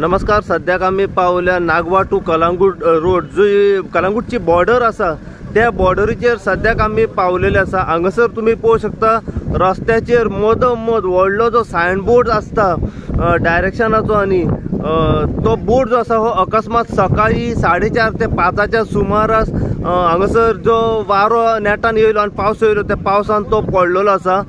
नमस्कार, सद्याक आमी पावल्या नागवा टू कलांगूट रोड, जी कलांगूटची बॉर्डर आसा त्या बॉर्डरीचेर सद्याक आमी पावलेले आसा। हांगासर तुमी पळोवंक शकता रस्त्याचेर मदोमद व्हडलो जो सायनबोर्ड आसता डायरेक्शनाचो आनी तो बोर्ड जो आसा हो अकस्मात सकाळी 4:30 ते 5 सुमारास हांगासर जो वारो नेटान येयलो आनी पावस येयलो त्या पावसान तो पडलेलो आसा।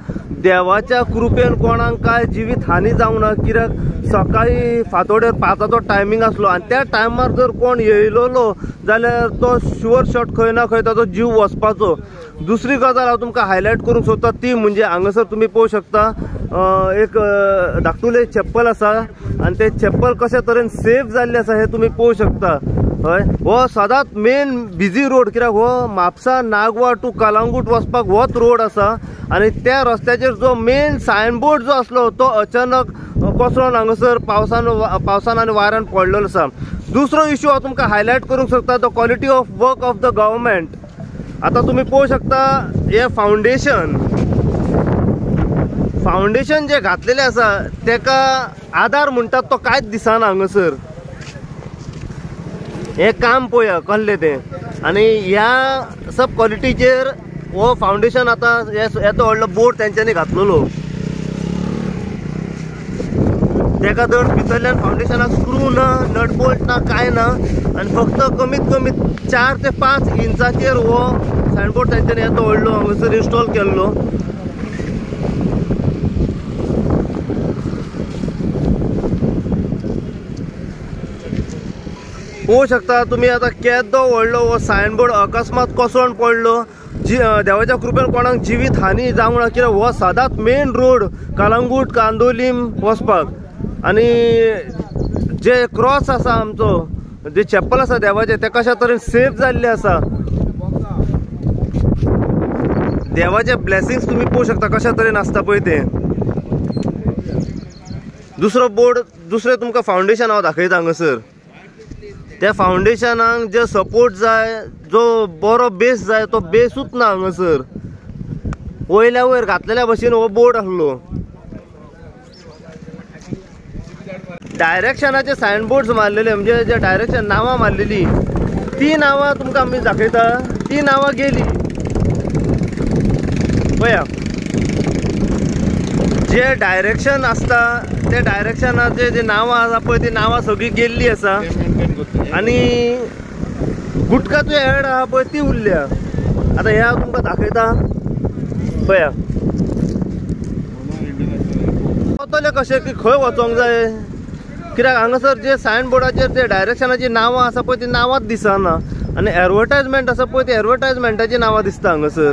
देवाच्या कृपेन कोणाक काय जिवीत हानी जावंक ना, कित्याक सकाळी फांतोडेर 5 टायमींग आसलो आनी त्या टायमार जर कोण येयलोलो जाल्यार तो शुअर शॉट खंय ना खंय ताचो जीव वचपाचो। दुसरी गजाल हांव तुमकां हायलायट करूंक सोदता ती म्हणजे हांगासर तुमी पळोवंक शकता एक धाकटुलें चप्पल आसा आनी तें चप्पल कशे तरेन सेफ जाल्लें आसा हें तुमी पळोवंक शकता। हय, हो सदांच मेन बिजी रोड, कित्याक हो म्हापसा नागवा टू कलांगूट वचपाक होच रोड आसा आनी त्या रस्त्याचेर जो मेन सायनबोर्ड जो आसलो तो अचानक कोसळोन हांगासर पावसान आनी वाऱ्यान पडलेलो आसा। दुसरो इश्यू हांव तुमकां हायलायट करूंक सोदता the quality of work of the government. आतां तुमी पळोवंक शकता हे फावंडेशन फावंडेशन जे घातलेलें आसा तेका आदार म्हणटात तो कांयच दिसना हांगासर। हें काम पळया कसलें तें आनी ह्या सब क्वॉलिटीचेर हो फावंडेशन आतां येदो व्हडलो बोर्ड तेंच्यांनी घातलेलो, तेका धड भितरल्यान फावंडेशनाक स्क्रू ना, नट बोल्ट ना, कांय ना आनी फक्त कमीत कमी 4 ते 5 इंचाचेर हो सायनबोर्ड तेंच्यांनी येदो व्हडलो हांगासर इन्स्टॉल केल्लो। पळोवंक शकता तुमी आतां केदो व्हडलो हो सायनबोर्ड अकस्मात कोसळून पडलो। जी देवाच्या कृपेन कोणाक जिवीत हानी जावंक ना, कित्याक हो सदांच मेन रोड कलांगूट कांदोलीम वचपाक आनी जे क्रॉस आसा आमचो, जे चप्पल आसा देवाचें तें कशा तरेन सेफ जाल्लें आसा। देवाचे ब्लेसिंग्स तुमी पळोवंक शकता कशा तरेन आसता पळय तें। दुसरो बोर्ड, दुसरें तुमकां फावंडेशन हांव दाखयता हांगासर। त्या फावंडेशनाक जे सपोर्ट जाय, जो बरो बेस जाय तो बेसूच ना हांगासर। वयल्या वयर घातलेल्या भशेन हो बोर्ड आसलो। डायरेक्शनाचे सायनबोर्ड्स मारलेले, म्हणजे जे डायरेक्शन नांवां मारलेली ती नांवां तुमकां आमी दाखयता, ती नांवां गेली। पळया जे डायरेक्शन आसता ते डायरेक्शनाचे जे नांवां आसा पळय ती नांवां सगळीं गेल्ली आसा आनी गुटकाचो एड आहा पळय ती उरल्या। आतां हें हांव तुमकां दाखयता पळया वतले कशें की खंय वचोंक जाय, कित्याक हांगासर जे सायन बोर्डाचेर जे डायरेक्शनाची नांवां आसा पळय ती नांवांच दिसना आनी एडवर्टायजमेंट आसा पळय ती एडवर्टायजमेंटाची नांवां दिसता हांगासर।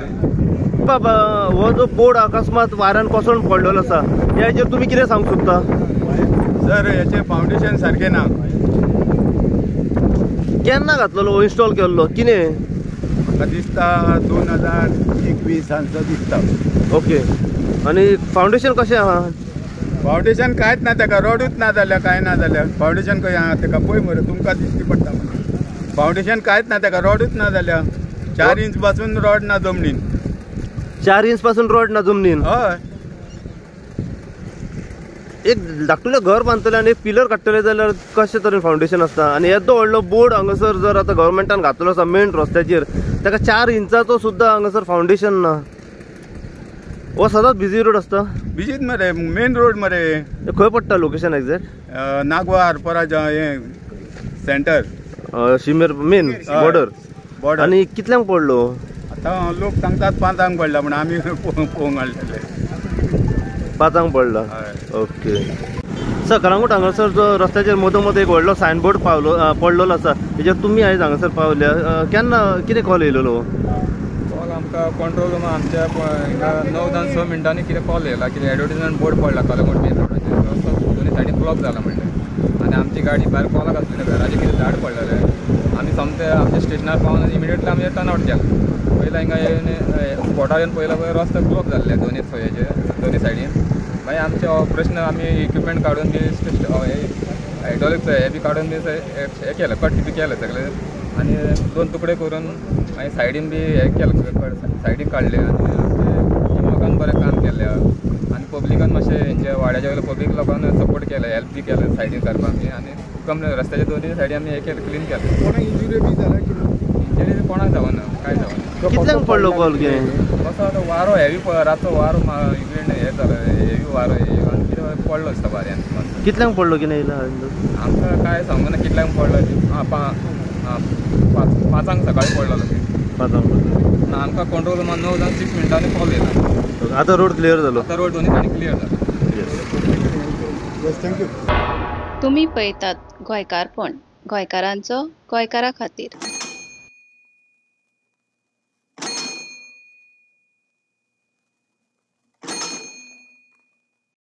बाबा हो जो बोर्ड अकस्मात वाऱ्यान कोसळून पडलेलो आसा ह्या हेजेर तुमी कितें सांगूंक सोदता? सर, हेचें फावंडेशन सारकें ना। केन्ना घातलेलो, इन्स्टॉल केल्लो कितें? म्हाका दिसता 2021 दिसता। ओके, आनी फावंडेशन कशें आहा? फावंडेशन कांयच ना, तेका रोडूच ना जाल्यार कांय ना जाल्यार फावंडेशन खंय आहा तेका पळय मरे, तुमकां दिश्टी पडटा। फावंडेशन कांयच ना, तेका रोडूच ना जाल्यार 4 इंच पासून रोड ना जमनीन। 4 इंच पासून रोड ना जमनीन? हय। एक धाकटुलें घर बांदतलें आनी एक पिलर काडटले जाल्यार कशे तरेन फावंडेशन आसता आनी येदो व्हडलो बोर्ड हांगासर जर आतां गव्हर्मेंटान घातलेलो आसा मेन रस्त्याचेर ताका 4 इंचाचो सुद्दां हांगासर फावंडेशन ना। हो सदांच बिजी रोड आसता? बिजीच मरे, मेन रोड मरे। खंय पडटा लोकेशन एग्जॅक्ट? नागवा आरपोरा हें सेंटर, शिमेर मेन बॉर्डर। बॉर्डर. आनी कितल्यांक पडलो? आतां लोक सांगतात 5 पडला, पूण आमी पळोवंक हाडलेले 5 पडला। ओके सर, कलांगूट हांगासर जो रस्त्याचेर मदोमद एक व्हडलो सायनबोर्ड पावलो पडलेलो आसा हेजेर तुमी आयज हांगासर पावल्या, केन्ना कितें कॉल येयलेलो? कॉल आमकां कंट्रोल रुमा आमच्या हिंगा 9:06 कितें कॉल येयला कितें एडवर्टीजमेंट बोर्ड पडला कलांगूट मेन रोडाचेर, रस्तो दोनी सायडीन ब्लॉक जाला म्हणलें आनी आमची गाडी भायर कॉलाक आसलेली, घराचें कितें झाड पडलेलें आमी सोमतें आमच्या स्टेशनार पावन इमिडिएटली आमी टर्न आवट केलें। पयलीं हिंगा येवन स्पॉटार येवन पयला पळय रस्तो ब्लॉक जाल्ले दोनी दोनी सायडीन। मागीर आमचें ऑपरेशन आमी इक्विपमेंट काडून बी हायड्रोलिक हे बी काडून बी हें केलें, कट बी केलें सगळें आनी 2 तुकडे करून मागीर सायडीन बी हें केलें, सायडीक काडले आनी आमचे लोकान बरें काम केलें आनी पब्लिकान मातशें हेंचे वाड्याच्या वयल्या पब्लीक लोकान सपोर्ट केलें, हेल्प बी केलें सायडीन काडपाक आमी आनी कंप्लेन रस्त्याच्या दोनूय सायडी आमी हे केलें, क्लीन केलें. कोणाक इंजुरी बी जाल्या कितें? इंजरी कोणाक जावना, काय जावना. कितल्यांक पडलो कॉल कितें? कसो आतां वारो हेवी, रातचो वारो इकडे हे जालो, हेवी वारो आनी कितें पडलो दिसता वाऱ्यान. कितल्यांक पडलो कितें येयला? आमकां काय सांगूना कितल्यांक पडलो. आं 5 सकाळी पडलो. 5 ना आमकां कंट्रोल रुमान 9 जावन 6 मिनटांनी कॉल येयला. आतां रोड क्लियर जालो? आतां रोड दोनी सायडीन क्लियर जालो. Yes, thank you. तुमी पळयतात गोंयकारपण, गोंयकारांचो गोंयकारा खातीर.